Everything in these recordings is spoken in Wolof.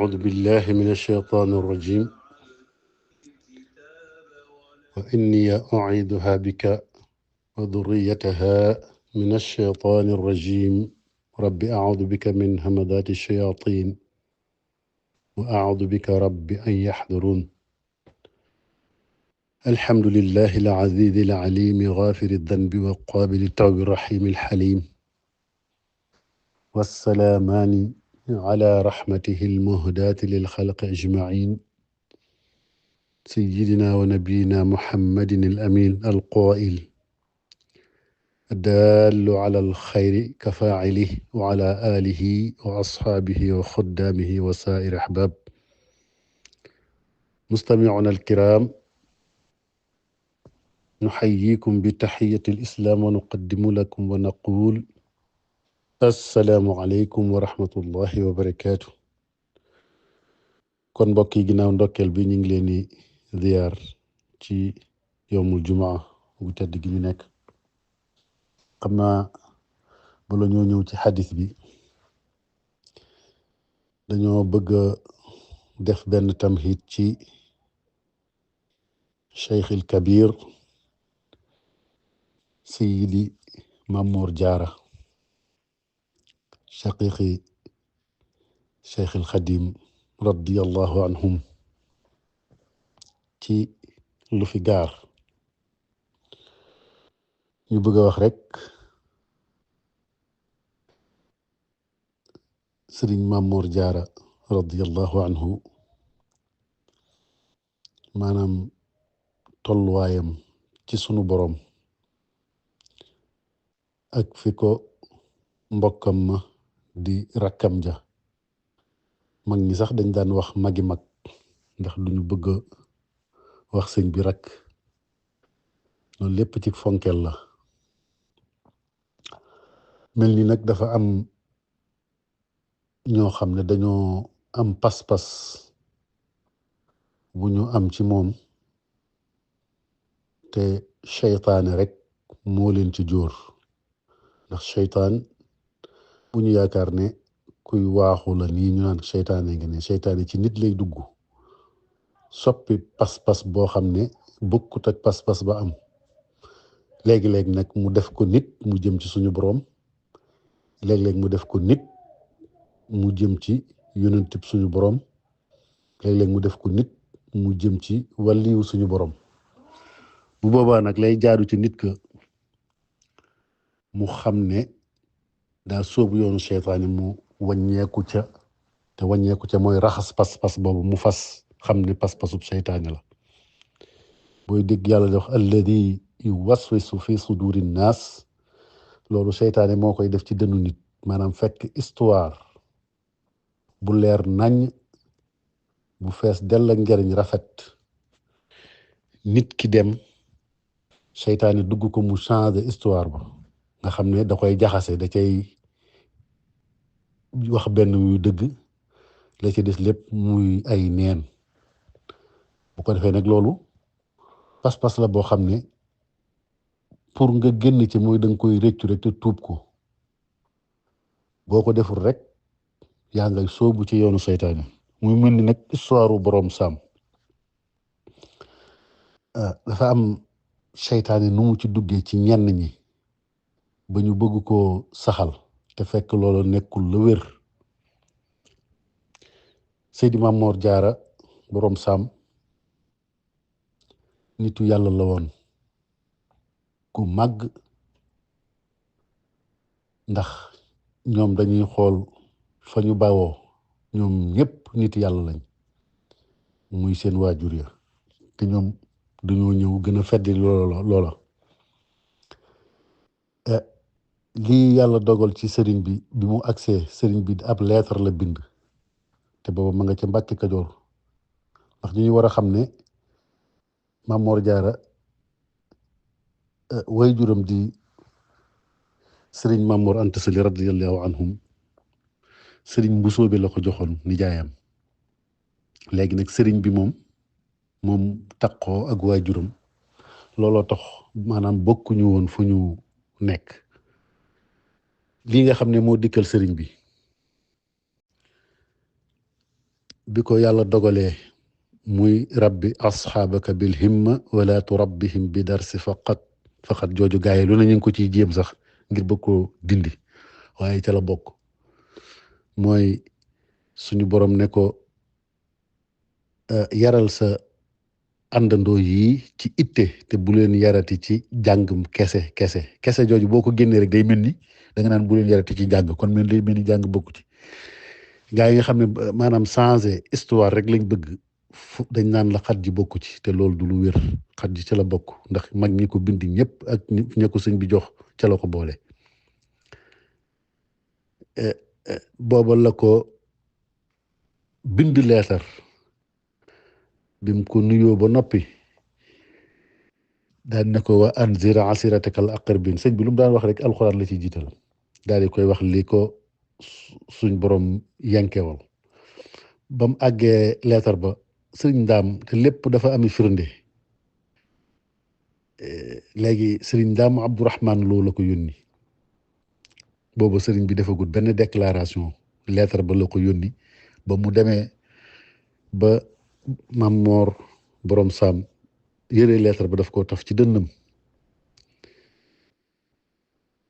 أعوذ بالله من الشيطان الرجيم وإني أعيذها بك وذريتها من الشيطان الرجيم رب أعوذ بك من همذات الشياطين وأعوذ بك رب أن يحضرون الحمد لله العزيز العليم غافر الذنب وقابل التوب الرحيم الحليم والسلامان على رحمته المهداة للخلق أجمعين سيدنا ونبينا محمد الأمين القائل الدال على الخير كفاعله وعلى آله وأصحابه وخدامه وسائر أحباب مستمعنا الكرام نحييكم بتحية الإسلام ونقدم لكم ونقول السلام عليكم ورحمة الله وبركاته kon mbokk yi ginnaaw ndokkeel bi ñu ngi leen di ziyaar ci yowmul jumaa bu tedd gi ñu nekk xam naa bala ñoo ñëw ci xadis bi dañoo bëgg a def benn tamhid ci cheikh il kabir sayidi Mamour Diarra shaqiqi cheikh il xadim radiyallahu anhum ci lu fi gaar ñu bëgg a wax rek sëriñ Mamour Diarra radiyallahu anhu maanaam tolluwaayam ci sunu boroom ak fi ko mbokkam ma di rakkam ja mag ñi sax dañ daan wax magi mag ndax duñu bëgg a wax sëñ bi rakk loolu lépp ci fonkel la mel ni nag dafa am ñoo xam ne dañoo am pas-pas bu ñu am ci moom te seytaane rek moo leen ci jóor ndax seytaan bu ñu yaakaar ne kuy waaxu la nii ñu naan seytaane nga ne seytaane ci nit lay dugg soppi pas-pas boo xam ne bokkut ak pas-pas ba am léegi-léegi nag mu def ko nit mu jëm ci suñu boroom léeg-léeg mu def ko nit mu jëm ci yonentib suñu boroom léeg-léeg mu def ko nit mu jëm ci wàlliwu suñu boroom bu boobaa nag lay jaadu ci nit ka mu xam ne daa sóobu yoonu seytaane mu wàññeeku ca te wàññeeku ca mooy raxas pas-pas boobu mu fas xam ne pas-pasub seytaane la booy dégg yàlla di wax alladi yuwaswisu fi suduri naas loolu seytaane moo koy def ci dënnu nit maanaam fekk histoire bu leer nañ bu fees dell ak njariñ rafet nit ki dem seytaane dugg ko mu changer histoire ba nga xam ne da koy jaxase da cay wax benn muy dëgg la ci des lépp muy ay neen bu ko defee nag loolu pas-pas la boo xam ne pour nga génn ci mooy da nga koy réccu rek te tuub ko boo ko deful rek yaa ngay sóobu ci yoonu seytaane muy mel ni nag histoire boroom saam dafa am seytaane nu mu ci duggee ci ñenn ñi ba ñu bëgg koo saxal te fekk loolu nekkul la wér Seydi Mamour Diarra boroom saam nitu yàlla la woon ku màgg ndax ñoom dañuy xool fa ñu bawoo ñoom ñëpp nit yàlla lañ muy seen waajur ya te ñoom dañoo ñëw gën a feddi loola lii yàlla dogal ci sëriñ bi mu agsee sëriñ bi ab lettre la bind te booba ma nga ca Mbàkke Kajoor ndax ñu war a xam ne Mamour Diarra waajuram di sëriñ Mamour Anta Sali radiyallahu anhum sëriñ Mbusoo bi la ko joxoon nijaayam léegi nag sëriñ bi moom taqoo ak waajuram looloo tax maanaam bokkuñu woon fu ñu nekk lii nga xam ne moo dikkal sëriñ bi bi ko yàlla dogalee muy rabbi asxaabaka bil himma wala turabbihim bi darsi faqat jooju gaa yi lu ne ñu ngi ko ciy jéem sax ngir bëgg koo dindi waaye ca la bokk mooy suñu borom ne ko yaral sa àndandoo yii ci itte te bu leen yarati ci jàngum kese jooju boo ko génnee rek day mel ni da nga naan bu leen yarati ci jàng kon day mel ni jàng bokku ci gaa yi nga xam ne maanaam changé histoire rek lañ bëgg dañ naan la xat ji bokku ci te loolu du lu wér xat ji ca la bokk ndax mag ñi ko bind ñëpp ak ña ko sëñ bi jox ca la ko boole booba la ko bind leetar bi mu ko nuyoo ba noppi daan ne ko wa anzir asirataka al aqrabin sëñ bi lu mu daan wax rek alxuraan la ci jiital daal di koy wax li ko suñ borom yankewal ba mu àggee leetar ba sëriñ Ndaam te lépp dafa ami firnde léegi sëriñ Ndaam Abdourahman Lo la ko yónni booba sëriñ bi defagul benn déclaration leetar ba la ko yónni ba mu demee ba Mam Moor borom saam yëre leetar ba daf koo taf ci dënnam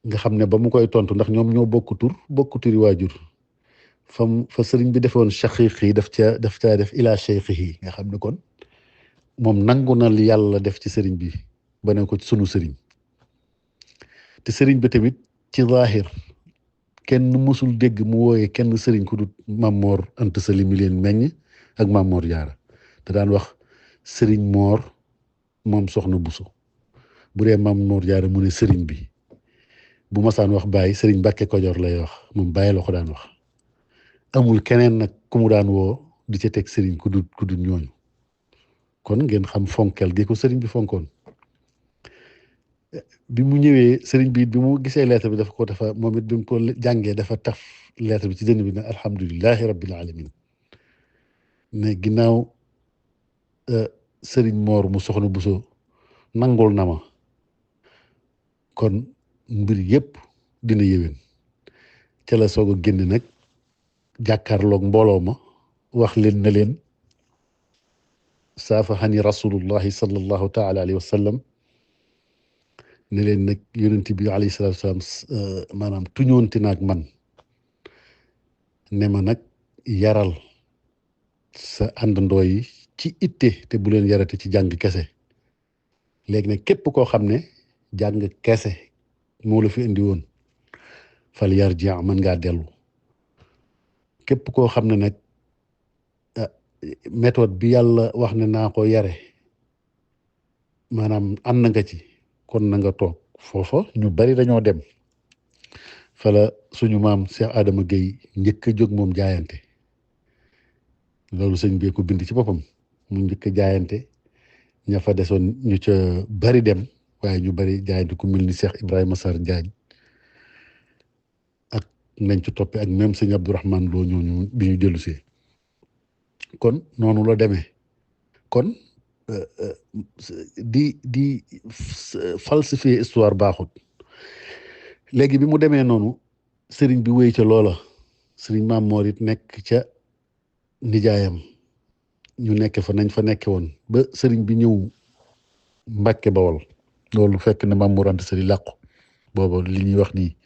nga xam ne ba mu koy tontu ndax ñoom ñoo bokk turi waajur fa sëriñ bi defoon shaqiq yi daf caa def ila shaykhihi nga xam ne kon moom nangu na li yàlla def ci sëriñ bi ba ne ko ci sunu sëriñ te sëriñ bi tamit ci zaahir kenn mësul dégg mu wooyee kenn sëriñ ku dut Mam Moor Anta Sali mi leen meññ ak Mam Moor Jaara te daan wax sëriñ Moor moom soxna Buso bu dee Mam Moor Jaara mu ne sëriñ bi bu masaan wax bàyyi sëriñ Mbàkke Kajoor lay wax moom bàyyi la ko daan wax amul keneen nag ku mu daan woo di ca teg sëriñ ku dut ñooñu kon ngeen xam fonkel gi ko sëriñ bi fonkoon bi mu ñëwee sëriñ bi bi mu gisee lettre bi dafa moom it bi mu ko jàngee dafa taf lettre bi ci dënn bi ne alhamdulilahi rabbil alamin ne ginnaaw sëriñ Moor mu soxna Buso nangul na ma kon mbir yëpp dina yéwén ca la soog a génn nag jàkkaarloog mbooloo ma wax leen na leen saafaxani rasulullahi sallallahu taala alayhi wa sallam ne leen nag yonent bi alayhi salaatu wasalaam maanaam tuñoonti naag man ne ma nag yaral sa àndandoo yi ci itte te bu leen yarate ci jàng kese léegi nag képp koo xam ne jàng kese moo la fi indi woon fal yarji mën ngaa dellu képp koo xam ne nag méthode bi yàlla wax ne naa ko yare maanaam ànd nga ci kon na nga toog foofa ñu bari dañoo dem fala suñu maam Cheikh Adama Gueye njëkk a jóg moom jaayante loolu sëñ bee ko bind ci boppam mu njëkk a jaayante ña fa desoon ñu ca bari dem waaye ñu bari jaayante ku mel ni Cheikh Ibrahima Sarr Njaañ ak nañ ci toppe ak même sëñ Abdourahman Lo ñooñu bi ñu dellusee kon noonu la demee kon di falsifier histoire baaxut léegi bi mu demee noonu sëriñ bi wéy ca loola sëriñ Maam Moor it nekk ca nijaayam ñu nekk fa nañ fa nekke woon ba sëriñ bi ñëw Mbàkke Bawol loolu fekk ne Maam Mor Anta Sali làqu booba li ñuy wax nii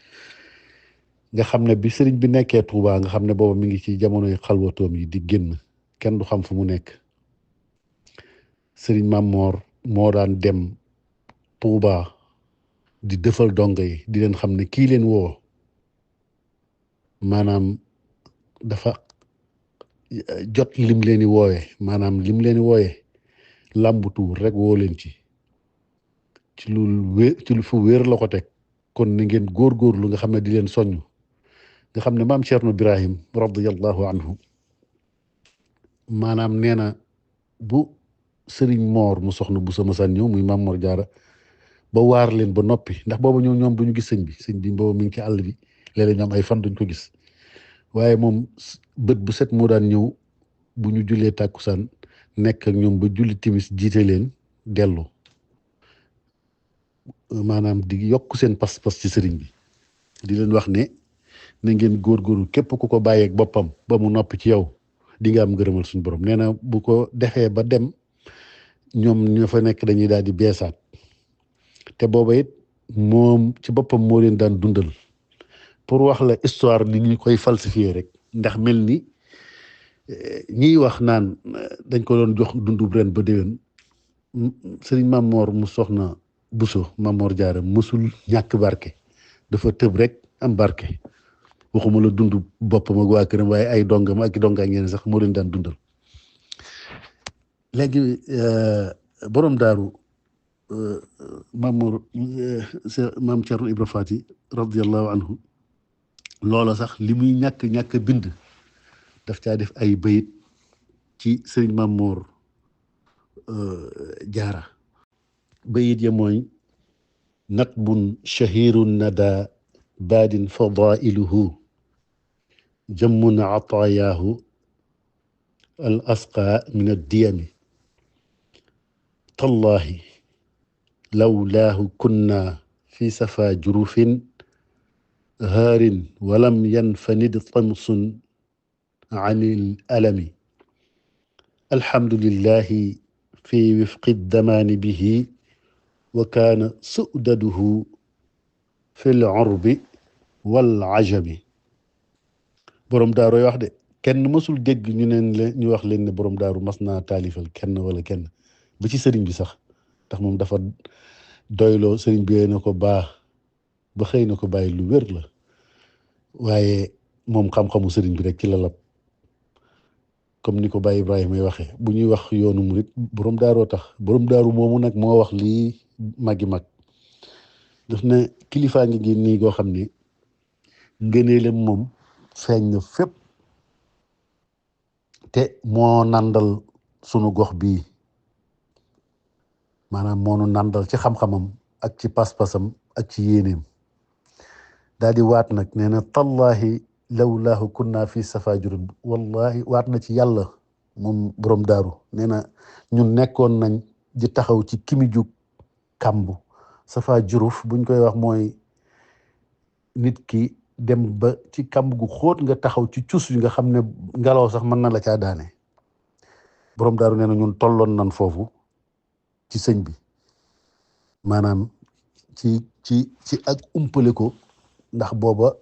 nga xam ne bi sëriñ bi nekkee Tuubaa nga xam ne booba mi ngi ci jamonoy xalwatoom yi di génn kenn du xam fu mu nekk sëriñ Maam Moor moo daan dem Tuubaa di defal dongo yi di leen xam ne kii leen woo maanaam dafa jot lim leen di wooye maanaam lim leen di wooye làmbutuwul rek woo leen ci lu fu wéer la ko teg kon ni ngeen góorgóorlu nga xam ne di leen soññ nga xam ne maam Cerno Birahim radiyallahu anhu maanaam nee na bu sëriñ Moor mu soxna bu sama san ñëw muy Maam Moor Jaara ba waar leen ba noppi ndax booba ñoom duñu gis sëñ bi booba mi ngi ci àll bi léeg-léeg ñoom ay fan duñ ko gis waaye moom bët bu set moo daan ñëw bu ñu jullee tàkkusaan nekk ak ñoom ba julli timis jiite leen dellu maanaam di yokk seen pas-pas ci sëriñ bi di leen wax ne na ngeen góorgóorlu képp ku ko bàyyeeg boppam ba mu noppi ci yow di nga am ngërëmal suñu borom. nee na bu ko defee ba dem ñoom ñoo fa nekk dañuy daal di beesaat te booba it moom ci boppam moo leen daan dundal pour wax la histoire ni ñu koy falsifier rek ndax mel ni ñiy wax naan dañ ko doon jox dundub ren ba déwén. sëriñ Mamor mu soxna Buso Mamor Jaara mësul ñàkk barke dafa tëb rek am barke waxuma la dund boppam ak waa këram waaye ay dongam ak donga ak ñeneen sax moo leen daan dundal. léegi borom daaru Mamor maam Cerno Ibra Faati radiyallahu anhu loola sax li muy ñàkk bind daf caa def ay bayit ci sëriñ Mamor Jaara bayit ya mooy natbun shahirun nada baadin fadailuhu jammun ataayaahu al asqa min addiyami tallahi lawlaahu kunna fi safa jurufin haarin walam yanfanid tamsun an il alami alhamdulillahi fi wifqi damaani bihi wa kaana su'daduhu fi l urbi wal ajami. borom daaru wax de kenn mësul dégg ñu neen leen ñu wax leen ne borom daaru mas naa taalifal kenn wala kenn ba ci sëriñ bi sax ndax moom dafa doyloo sëriñ bi na ko baax ba xëy na ko bàyyi lu wér la waaye moom xam-xamu sëriñ bi rek ci la lab comme ni ko Baye Ibrahima may waxee bu ñuy wax yoonu murit borom daaroo tax borom daaru moomu nag moo wax lii magi mag daf ne kilifaa ngi nii goo xam ne ngëneelam moom feeñ na fépp te moo nandal sunu gox bii maanaam moo nu nandal ci xam-xamam ak ci pas-pasam ak ci yéeneem daal di waat nag nee na tallahi lawlaahu kunna fi safa jurub wallahi waat na ci yàlla moom borom daaru nee na ñun nekkoon nañ di taxaw ci kimi jug kàmbu safa juruf buñ koy wax mooy nit ki dem ba ci kàmb gu xóot nga taxaw ci cus yi nga xam ne ngelaw sax mën na la caa daane borom daaru nee na ñun tolloon nan foofu ci sëñ bi maanaam ci ak umpale ko ndax booba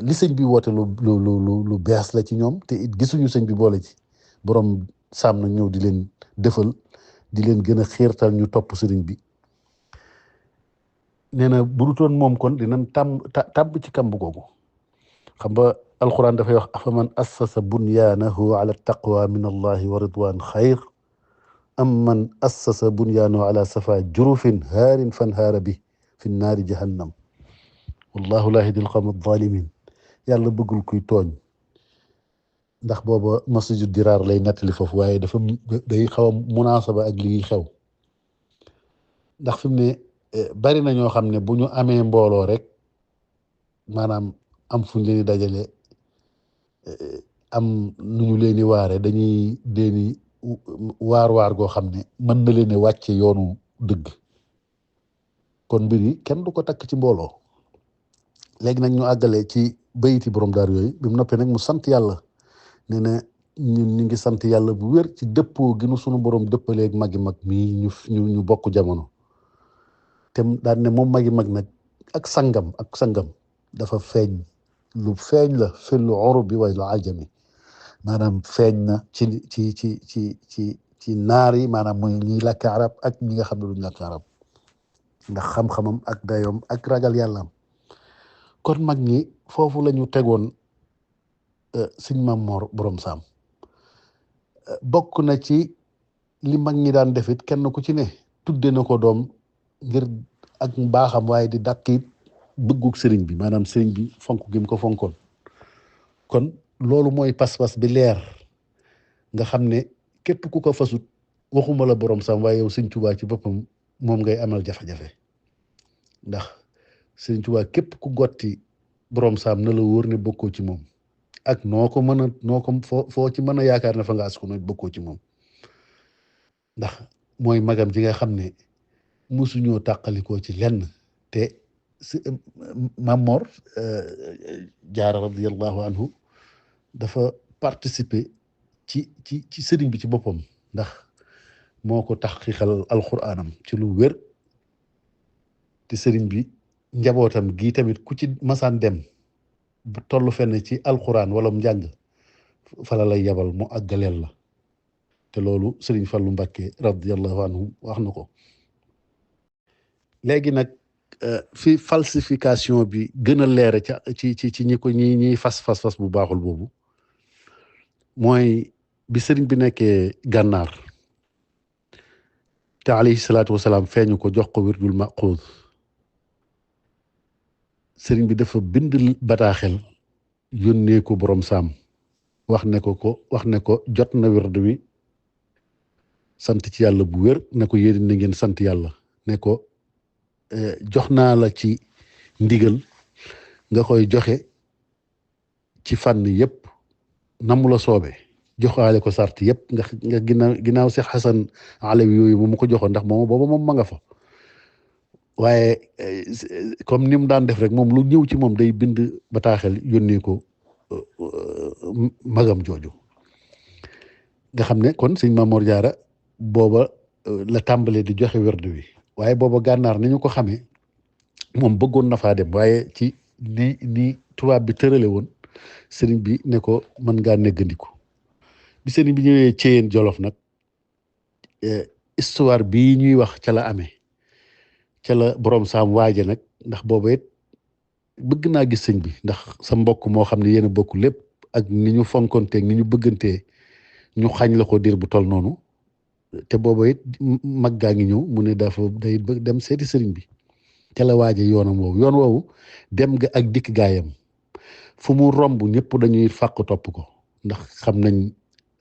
li sëñ bi woote lu bees la ci ñoom te it gisuñu sëñ bi boole ci borom saam nag ñëw di leen defal di leen gën a xiirtal ñu topp sëriñ bi nee na bu dutoon moom kon dinañ tàbb ci kamb googu xam nga alquran dafay wax afaman assasa bunyaanahu ala taqwa min allahi wa ridwan xayr am man assasa bunyaanahu ala safa jurufin haarin fanhaara bi fi naari jahannam wallahu laa yahdil qawma zalimin yàlla bëggul kuy tooñ ndax booba masjid diraar lay nettali foofu waaye dafa day xaw a munaasaba ak lii xew ndax fi mu ne bari na ñoo xam ne bu ñu amee mbooloo rek maanaam am fu ñu leen di dajale am nu ñu leen di waare dañuy deeni waar goo xam ne mën na leen wàcce yoonu dëgg kon mbir yi kenn du ko takk ci mbooloo. léegi nag ñu àggale ci bayiti borom daar yooyu bi mu noppee nag mu sant yàlla nee na ñun ñu ngi sant yàlla bu wér ci dëppoo gi nu sunu borom dëppaleeg magi mag mii ñu bokk jamono te daan ne moom magi mag nag ak sangam dafa feeñ la fil urbi wal ajami maanaam feeñ na ci naar yi maanaam mooy ñiy làkk arab ak ñi nga xam ne duñ làkk arab ndax xam-xamam ak dayoom ak ragal yàllaam kon mag ñi foofu la ñu tegoon sëñ Mamor borom saam bokk na ci li mag ñi daan defit kenn ku ci ne tudde na ko doom ngir ak mbaaxam waaye di dàkk it bëggug sëriñ bi maanaam sëriñ bi fonk gi mu ko fonkoon kon loolu mooy pas-pas bi leer nga xam ne képp ku ko fasut waxuma la borom saam waaye yow sëñ Tuubaa ci boppam moom ngay amal jafe-jafe ndax sëñ Tuubaa képp ku gotti borom saam na la wóor ne bokkoo ci moom ak noo ko foo ci mën a yaakaar ne fa nga asku no bokkoo ci moom ndax mooy magam ji nga xam ne musuñoo tàqalikoo ci lenn te Mamor Jaara radiyallahu anhu dafa participer ci sëriñ bi ci boppam ndax moo ko taxqiqal alxuraanam ci lu wér te sëriñ bi njabootam gii tamit ku ci masaan dem bu toll fenn ci alxuraan wala mu njàng fala lay yabal mu àggaleel la te loolu sëriñ Fallu Mbàkke radiyallahu anhu wax na ko. léegi nag fi falsification bi gën a leere ci ñi ko ñiy fas bu baaxul boobu mooy bi sëriñ bi nekkee gànnaar te alayhi salaatu wasalaam feeñu ko jox ko wirdul maquud sëriñ bi dafa bind bataaxel yónnee ko borom saam wax ne ko jot na wird wi sant ci yàlla bu wér ne ko yéen na ngeen sant yàlla ne ko jox naa la ci ndigal nga koy joxe ci fànn yépp namu la soobe joxaale ko sart yépp nga ginnaaw Seex Xasan Alawi yooyu moom mu ko joxoon ndax moom booba moom ma nga fa waaye comme ni mu daan def rek moom lu ñëw ci moom day bind bataaxel yónnee ko magam jooju nga xam ne kon sëñ Mamoor Jaara booba la tàmbalee di joxe werd wi waaye booba gànnaar ni ñu ko xamee moom bëggoon na faa dem waaye ci ni tubaab bi tërale woon sëriñ bi ne ko mën ngaa neggandiku bi sëriñ bi ñëwee Ceyeen Jolof nag histoire bii ñuy wax ca la amee ca la borom saam waaje nag ndax booba it bëgg naa gis sëñ bi ndax sa mbokk moo xam ne yéen a bokk lépp ak ni ñu fonkonteeg ni ñu bëggantee ñu xañ la ko diir bu tol noonu te booba it mag gaa ngi ñëw mu ne dafa day dem seeti sëriñ bi ca la waaje yoon woowu dem ga ak dikk gaayam fu mu romb ñëpp dañuy fàq topp ko ndax xam nañ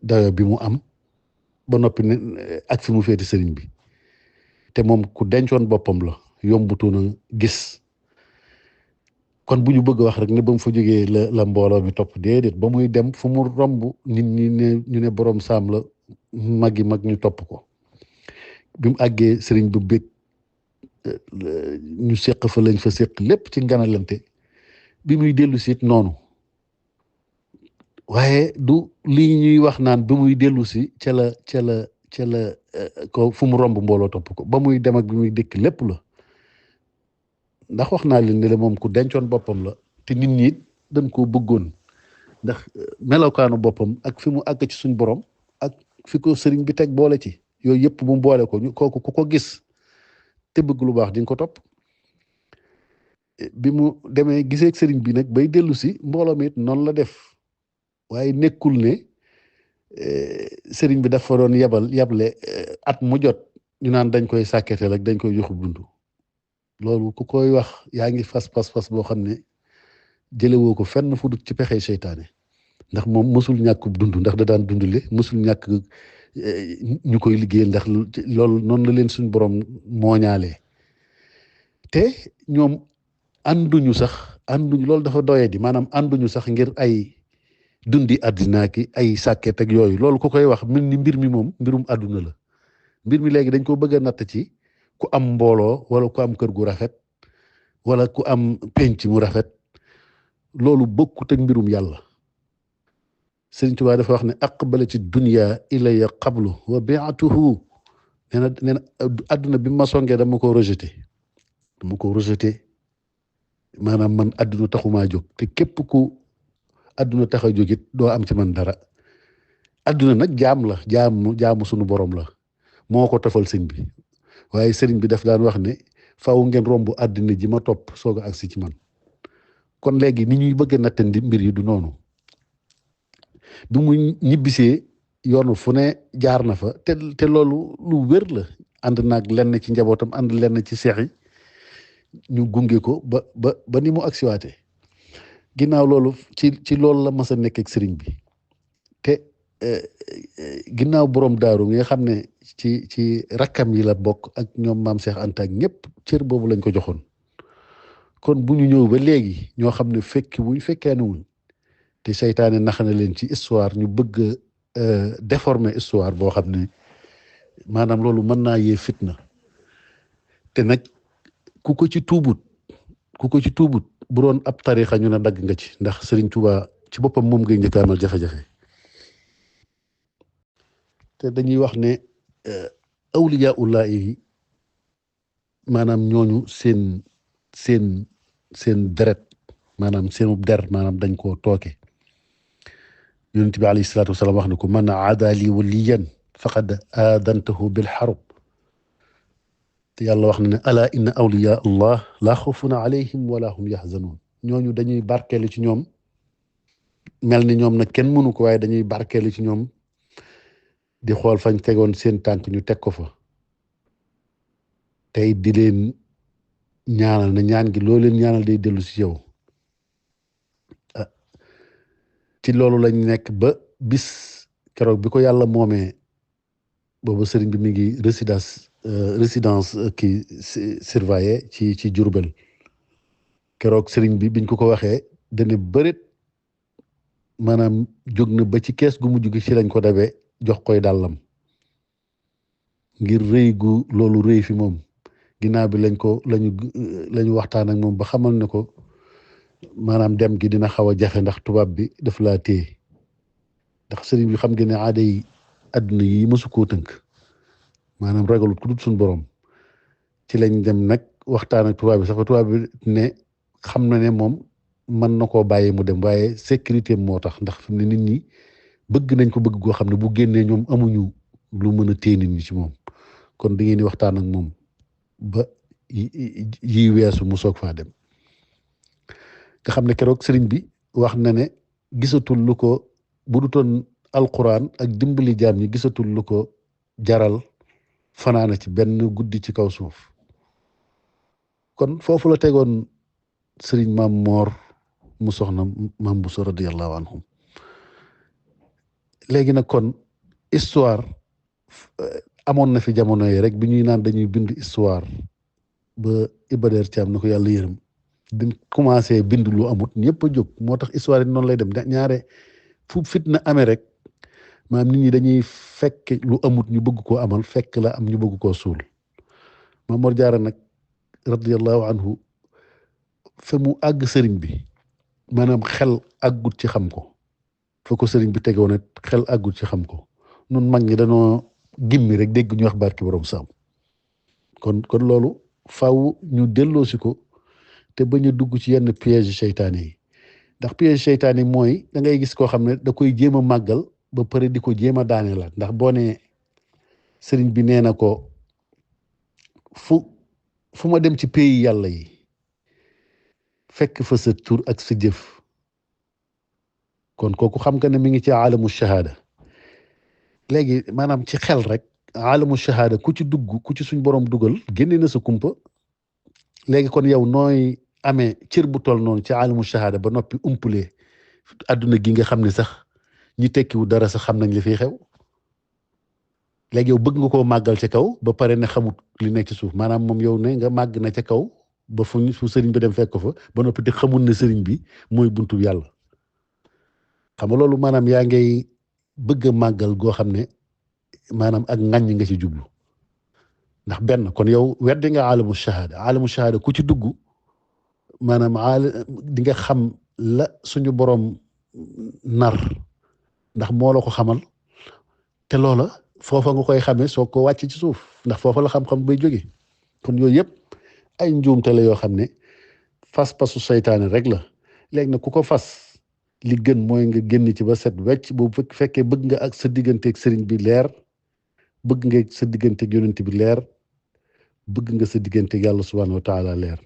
dayo bi mu am ba noppi ne ak fi mu féeti sëriñ bi te moom ku dencoon boppam la yombutu na gis kon bu ñu bëgg wax rek ne ba mu fa jógee la mbooloo mi topp déedéet ba muy dem fu mu romb nit ñi ñu ne borom saam la mag ñu topp ko bi mu àggee sëriñ bu bég ñu séq fa lañ fa séq lépp ci nganalante bi muy dellu si it noonu waaye du lii ñuy wax naan bi muy dellu si ca la ko fu mu romb mbooloo topp ko ba muy dem ak bi muy dëkk lépp la ndax wax naa leen ne la moom ku dencoon boppam la te nit ñi dañ koo bëggoon ndax melokaanu boppam ak fi mu àgg ci suñ borom ak fi ko sëriñ bi teg boole ci yooyu yëpp bu mu boole ko kooku ku ko gis te bëgg lu baax di nga ko topp bi mu demee gisee ak sëriñ bi nag bay dellu si mbooloo mi it noonu la def waaye nekkul ne sëriñ bi dafa doon yable at mu jot ñu naan dañ koy sàkketel ak dañ koy joxu buntu loolu ku koy wax yaa ngi fas boo xam ne jëlewoo ko fenn fu dut ci pexe seytaane ndax moom mësul ñàkk dund ndax da daan dundle mësul ñàkk ñu koy liggéeyal ndax loolu noonu la leen suñ borom mooñaalee te ñoom ànduñu loolu dafa doye di maanaam ànduñu sax ngir ay dundi àddina ki ay sàkket ak yooyu loolu ku koy wax mel ni mbir mi moom mbirum àdduna la mbir mi léegi dañ ko bëgg a natt ci ku am mbooloo wala ku am kër gu rafet wala ku am penc mu rafet loolu bokkut ak mbirum yàlla Sëriñ Tuubaa dafa wax ne aqbalati dunya ilaya qablu wa bi'atuhu nee na adduna bi ma songee dama ko rejeté maanaam man adduna taxumaa jóg te képp ku adduna tax a jógit doo am ci man dara adduna nag jaam la jaamu sunu borom la moo ko tofal sëñ bi waaye sëriñ bi daf daan wax ne faaw ngeen romb àddina ji ma topp soog a agsi ci man kon léegi ni ñuy bëgg a nattandi mbir yi du noonu bi mu ñibbisee yoonu fu ne jaar na fa te loolu lu wér la ànd naag lenn ci njabootam ànd lenn ci seex yi ñu gunge ko ba ni mu agsiwaatee ginnaaw loolu ci loolu la mas a nekk ak sëriñ bi te ginnaaw borom daaru nga xam ne ci rakkam yi la bokk ak ñoom maam Seex Anta ak ñëpp cër boobu lañ ko joxoon kon bu ñu ñëw ba léegi ñoo xam ne fekkee ne wuñ te seytaane nax na leen ci histoire ñu bëgg déformer histoire boo xam ne maanaam loolu mën naa yee fitna te nag ku ko ci tuubut bu doon ab tarixa ñu ne dagg nga ci ndax Serigne Touba ci boppam moom ngay njëkk a amal jafe-jafe te dañuy wax ne awliyaullah yi maanaam ñooñu seen deret maanaam seenu der maanaam dañ koo tooke yonent bi alayhi salaatu wasalaam wax ne ko man aada li waliyan faqad aadantahu bil harb te yàlla wax na ne ala inna awliya allah laa xawfun alayhim wala hum yaxzanuun ñooñu dañuy barkeelu ci ñoom mel ni ñoom nag kenn mënu ko waaye dañuy barkeelu ci ñoom di xool fañ tegoon seen tànk ñu teg ko fa tey di leen ñaanal na ñaan gi loo leen ñaanal day dellu si yow ci loolu lañ nekk ba bis keroog bi ko yàlla moomee boobu sëriñ bi mi ngi résidence kii surveillé ci Jurbel keroog sëriñ bi biñ ko waxee dana bërit maanaam jóg na ba ci kees gu mujj gi ci lañ ko dabee jox koy dàllam ngir rëy gu loolu rëy fi moom ginnaaw bi lañu waxtaan ak moom ba xamal ne ko maanaam dem gi dina xaw a jafe ndax tubaab bi daf laa téye ndax sëriñ bi xam nga ne aada yi àdduna yi mësu koo tënk maanaam ragalut ku dul suñ borom ci lañ dem nag waxtaan ak tubaab bi sax ba tubaab bi ne xam na ne moom mën na koo bàyyi mu dem waaye sécurité moo tax ndax fi mu ne nit ñi bëgg nañ ko bëgg goo xam ne bu génnee ñoom amuñu lu mën a téye nit ñi ci moom kon da ngeen di waxtaan ak moom ba yi weesu mu soog faa dem nga xam ne keroog sëriñ bi wax na ne gisatul lu ko bu dutoon alquran ak dimbali jaam ñi gisatul lu ko jaral fanaana ci benn guddi ci kaw suuf kon foofu la tegoon sëriñ maam moor mu soxna maam Bousso radiyallahu anhum léegi nag kon histoire amoon na fi jamono yi rek bi ñuy naan dañuy bind histoire ba Iba Der Thiam na ko yàlla yërëm di commencé bind lu amut ñëpp a jóg moo tax histoire yi noonu lay dem ñaare fu fitna amee rek maanaam nit ñi dañuy fekk lu amut ñu bëgg koo amal fekk la am ñu bëgg koo suul Maam Mor Jaara nag radiyallahu anhu fa mu àgg sëriñ bi maanaam xel àggut ci xam ko fa ko sëriñ bi tegoon it xel àggut ci xam ko nun mag ñi dañoo gimmi rek dégg ñu wax barki borom saam kon loolu faaw ñu delloosi ko te bañ a dugg ci yenn piège seytaane yi ndax piège seytaane yi mooy da ngay gis koo xam ne da koy jéem a màggal ba pare di ko jéem a daaneelaat ndax boo nee sëriñ bi nee na ko fu ma dem ci pays yàlla yi fekk fa sa tur ak sa jëf kon kooku xam nga ne mi ngi ci alamu shahada léegi maanaam ci xel rek alamu shahada ku ci dugg ku ci suñ borom dugal génne na sa kumpa léegi kon yow nooy amee cër bu toll noonu ci alamu shahada ba noppi umpulee adduna gi nga xam ne sax ñi tekkiwu dara sax xam nañ li fiy xew léegi yow bëgg nga koo màggal ca kaw ba pare ne xamut li nekk ci suuf maanaam moom yow ne nga màgg na ca kaw ba fu sëriñ bi dem fekk ko fa ba noppi te xamul ne sëriñ bi mooy buntu yàlla xam nga loolu maanaam yaa ngay bëgg a màggal goo xam ne maanaam ak ŋàññ nga ci jublu ndax benn kon yow weddi nga alamu shahada ku ci dugg maanaam di nga xam la suñu borom nar ndax moo la ko xamal te loola foofa nga koy xamee soo ko wàcc ci suuf ndax foofa la xam-xam bay jóge kon yooyu yëpp ay njuumte la yoo xam ne fas-pasu seytaane rek la léegi nag ku ko fas li gën mooy nga génn ci ba set wecc bu fekkee bëgg nga ak sa digganteeg sëriñ bi leer bëgg nga sa digganteeg yonent bi leer bëgg nga sa digganteeg yàlla subhanahu wa taala leer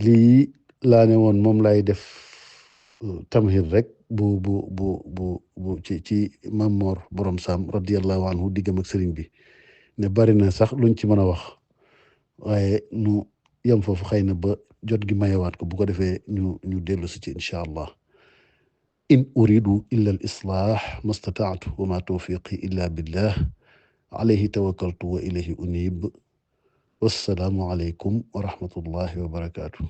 lii laa ne woon moom lay def tamhid rek bu ci Maam Mor borom Saam radiyallahu anhu diggam ak sëriñ bi ne bari na sax luñ ci mën a wax waaye nu yem foofu xëy na ba jot gi mayewaat ko bu ko defee ñu dellu si ci incha allah in uridu illa al islah mastataatu wa ma tawfiqi illa billah alayhi tawakkaltu wa ilayhi unib wassalaamu alaykum wa rahmatullahi wa barakatuh